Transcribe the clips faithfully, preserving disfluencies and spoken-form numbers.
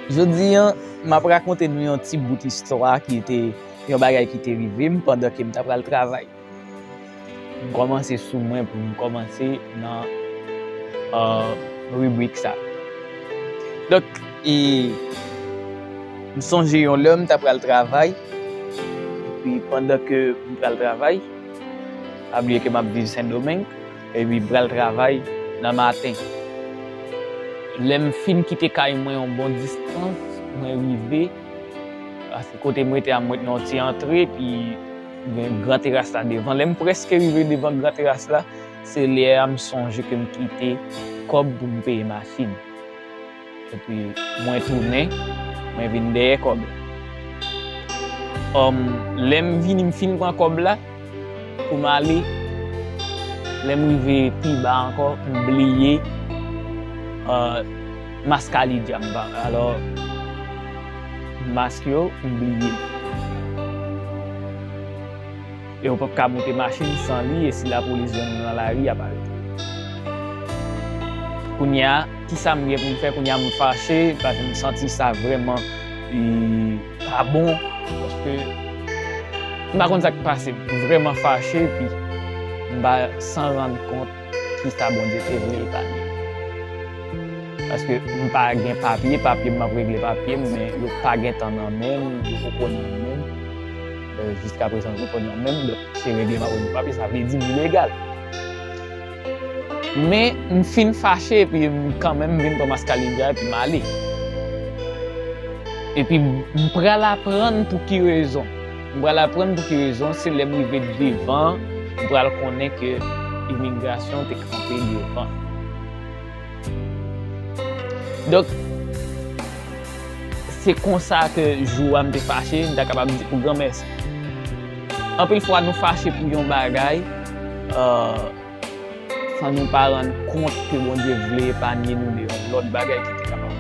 Jodi a, m ap rakonte nou yon ti bout istwa ki te yon bagay ki te rive m pandan ke m t ap pral travay. M kòmanse sou mwen pou m kòmanse nan, euh, ribrik sa. Donk, e, m sonje yon lè m t ap pral travay, epi pandan ke m pral travay, pa bliye ke m ap viv Sendomeng, epi m pral travay nan maten. Lè m fin kite kay mwen yon bon distans, mwen rive, paske kote m rete a, m rete nan yon ti antre, epi gen gran teras la devan. Lè m prèske rive devan gran teras la, se lè a m sonje ke m kite kòb pou m peye machin. Epi mwen tounen, mwen vin dèyè kòb la. Lè m vini, m fin pran kòb la pou m ale. Lè m rive pi ba ankò, m bliye, euh, mask Alidya m pa, alò, mask yo, m bliye. E w p ap ka moute machin san li, e si lapolis jwenn ou nan lari, y ap arete w. Kounye a, kisa m gen pou m fè? Kounye a, m fache, paske m santi sa vrèman, e, pa bon, paske m pa konn sa k pase, m vrèman fache, epi m pa, san rann kont kisa Bondye te vle epanye. Paske m pa gen papye, papye m, m ap regle papye m, men yo pa gentan nan men m, yo poko nan men m. Euh, jiskaprezan, yo poko nan men m, donk se regle m ap regle papye, sa vle di m ilegal. Men m fin fache, epi m kanmenm vin pran mask Alidya, epi m ale. Epi m pral aprann pou ki rezon. M pral aprann pou ki rezon, se lè m rive devan, m pral konnen ke imigrasyon te kanpe devan. Donk, se konsa ke jou a m te fache, m ta kapab di pou granmèsi. Anpil fwa nou fache pou yon bagay, euh, san nou pa rann kont ke Bondye vle epanye nou de yon lòt bagay ki te kapab.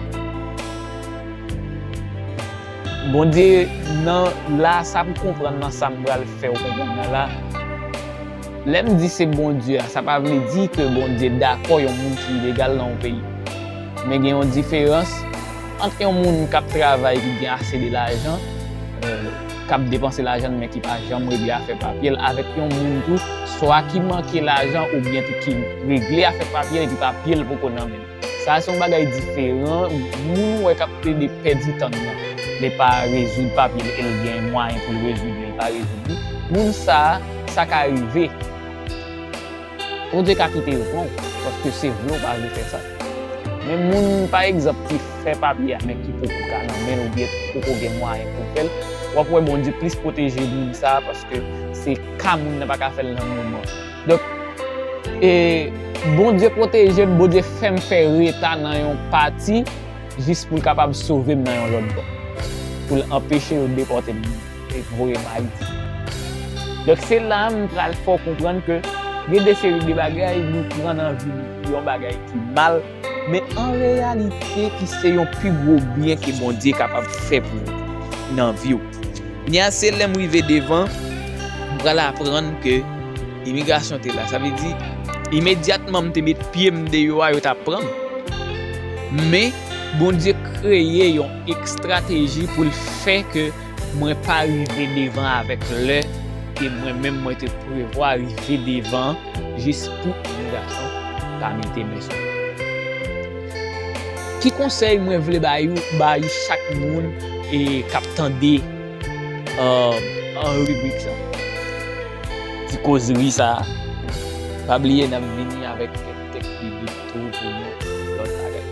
Bondye, nan la, sa pou konprann nan sa m pral fè w konprann nan la, lè m di se Bondye a, sa pa vle di ke Bondye dakò yon moun ki ilegal nan yon peyi. Men gen yon diferans ant yon moun k ap travay, ki gen ase de lajan, euh, k ap depanse lajan l, men ki pa janm regle afè papye l, avèk yon moun tou, swa ki manke lajan oubyen tou ki regle afè papye l epi papye l poko nan men l. Sa a se yon bagay diferan. Moun ou wè k ap plede pèdi tan nan, li pa rezoud papye l, e l gen mwayen pou l rezoud li, li pa rezoud li. Moun sa a, sa ka rive. Bondye ka kite yo pran w, paske se vle w pa vle fè sa. Men moun, pa egzanp, ki fè papye a, men ki poko ka nan men l, oubyen poko gen mwayen pou fè l, w ap wè Bondye plis pwoteje moun sa a, paske se ka moun nan pa ka fè l nan moman. Donk, e, Bondye pwoteje m, Bondye fè m fè reta nan yon pati, jis pou l kapab sove m nan yon lòt bò, pou l anpeche yo depòte m e voye m Ayiti. Donk, se la a m pral fè w konprann ke gen de seri de bagay nou pran nan vi nou pou yon bagay ki mal, men an reyalite ki se yon pi gwo byen ke Bondye kapab fè pou ou nan vi w. Kounye a, se lè m rive devan, m pral aprann ke imigrasyon te la. Sa vle di, imedyatman m te met pye m deyò a, yo t ap pran m. Men, Bondye kreye yon estrateji pou l fè ke mwen pa rive devan avèk lè ke mwen menm mwen te prevwa rive devan, jis pou imigrasyon pa mete men sou mwen. Ki konsèy mwen vle bay ou, bay chak moun, e, k ap tande, euh, an ribrik sa, ti kozri sa? Pa bliye, n ap vini avèk kèk tèks biblik tou pou nou lòt bagay.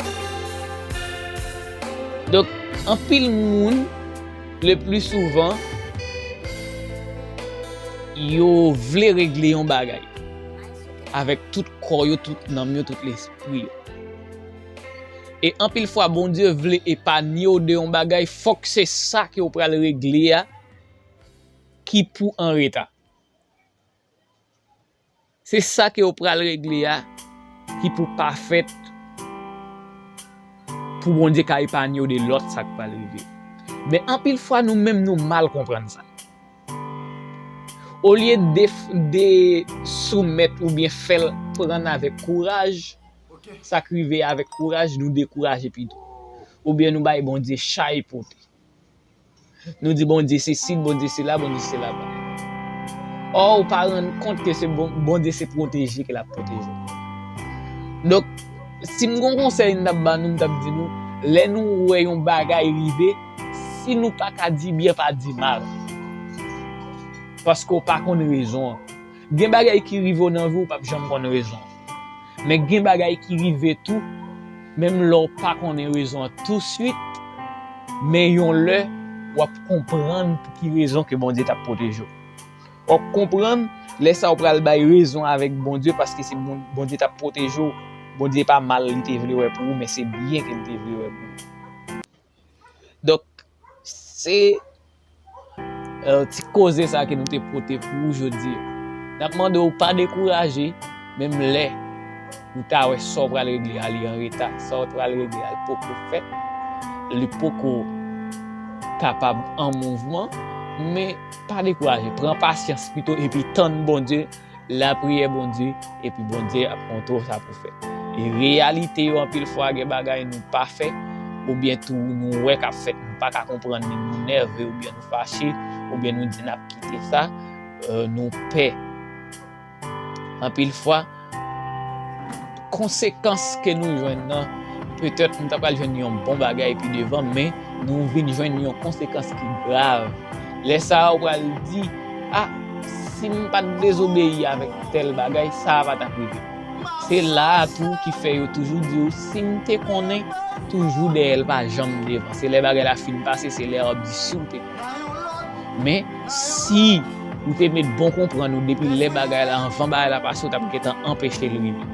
Donk, anpil moun, le pli souvan, yo vle regle yon bagay avèk tout kò yo, tout nanm yo, tout lespri yo. E anpil fwa, Bondye vle epanye w de yon bagay, fòk se sa ke w pral regle a ki pou an reta. Se sa ke w pral regle a ki pou pa fèt, pou Bondye ka epanye w de lòt sa k pral rive. Men anpil fwa, nou menm, nou mal konprann sa. Olye de, de soumèt oubyen fè l pran avèk kouraj, sa k rive avèk kouraj, nou dekouraje pito. oubyen nou bay Bondye chay pote. Nou di Bondye se sit, Bondye se la, Bondye se laba. Ò, ou pa rann kont ke se Bon- Bondye se pwoteje ke l ap pwoteje. Donk, si m gon konsèy m t ap ba nou, m t ap di nou, lè nou wè yon bagay rive, si nou pa ka di byen, pa di mal. Paske w pa konn rezon an. Gen bagay ki rive w nan vi w, w p ap janm konn rezon an. Men gen bagay ki rive tou, menm lè w pa konnen rezon an touswit, men yon lè, w ap konprann pou ki rezon ke Bondye t ap pwoteje w. W ap konprann, lè sa w pral bay rezon avèk Bondye, paske se Bon- Bondye t ap pwoteje w. Bondye pa mal li te vle wè pou ou, men se byen ke li te vle wè pou ou. Donk, se eh, ti koze sa ke nou te pote pou ou jodi a. N ap mande w pa dekouraje, menm lè ou ta wè sa w pral regle a li an reta, sa w pral regle a li poko fèt, li poko kapab an mouvman, men pa dekouraje, pran pasyans pito epi tann Bondye, lapriyè Bondye, epi Bondye ap montre w sa pou fè. E reyalite yo, anpil fwa, gen bagay nou pa fè, oubyen tou nou wè k ap fèt, nou pa ka konprann li, nou nève, oubyen nou fache, oubyen nou di n ap kite sa, eh, nou pè. Anpil fwa, konsekans ke nou jwenn nan, petèt nou ta pral jwenn yon bon bagay pi devan, men nou vin jwenn yon konsekans ki grav. Lè sa a, ou pral di, a, si m pa t dezobeyi avèk tèl bagay, sa a pa t ap rive. Se la a tou ki fè yo toujou di w, si m te konnen, toujou dèyè l pa janm devan. Se lè bagay la fin pase, se lè w ap di si w te konnen. Men, si ou te met bon konprann ou depi lè bagay la, anvan bagay la pase, ou t ap gentan anpeche l rive.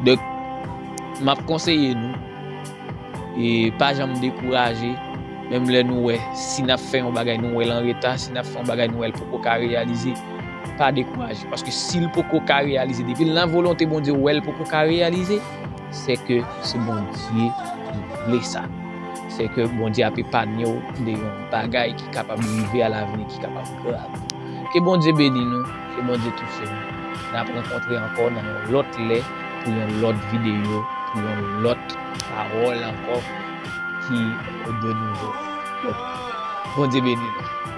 Donk, m ap konseye nou, e pa janm dekouraje, menm lè nou wè, si n ap fè yon bagay, nou wè l an reta, si n ap fè yon bagay, nou wè l poko ka reyalize, pa dekouraje. Paske si l poko ka reyalize, depi l nan volonte Bondye, ou wè l poko ka reyalize, se ke se Bondye ki vle sa. Se ke Bondye ap epanye w de yon bagay ki kapab rive alavni, ki kapab grav. Ke Bondye beni nou, ke Bondye touche nou. N ap rankontre ankò nan yon lòt lè, pou yon lòt videyo, pou yon lòt pawòl ankò ki de nouvo. Bondye beni nou.